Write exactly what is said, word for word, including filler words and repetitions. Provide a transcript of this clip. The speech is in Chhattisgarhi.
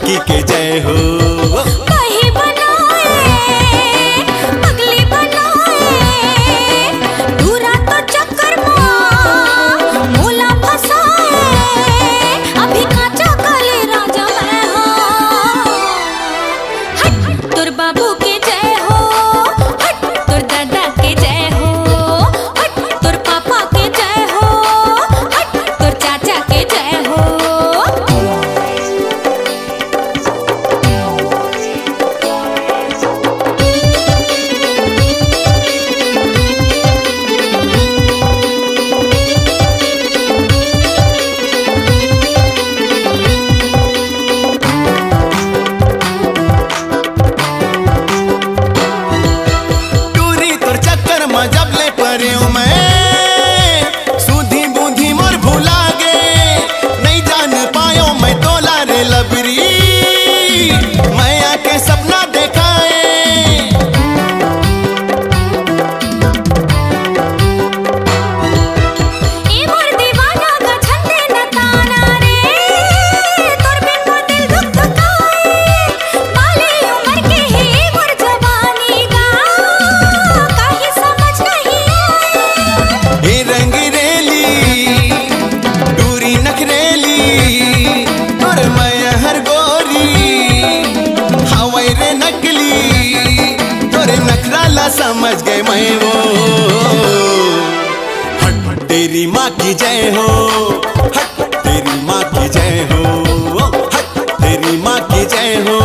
की के जय हो। कहीं बनाए, पगली बनाए, दूरा तो चक्कर मा मोला फंसाए। अभी कांचा काले राजा मैं हो। हट, तोर बाबू के जय हो। हट, तोर दादा के जय हो। हट, तोर पापा के जय हो। हट, तोर चाचा के जय हो। टूरी तोर चक्कर म जब ले परेव मैं, सुधी बुधी मोर भुला गे, नइ जान पायो मैं तोला रे लबरी, मया के सपना देखाए। ए मोर दीवाना का छंदे न ताना रे, तोर बिन मोर दिल धुक धुकाए। बाली उमर के हे मोर जवानी गा, काहे समझ नहीं आए। ए रंग रेली, टूरी नखरेली, तोर मया हर गोरी, हवय रे नकली, तोरे नखरा ला समझ गए मैं वो। हट, तेरी माँ की जय हो। हट, तेरी माँ की जय हो। हट, तेरी माँ की जय हो।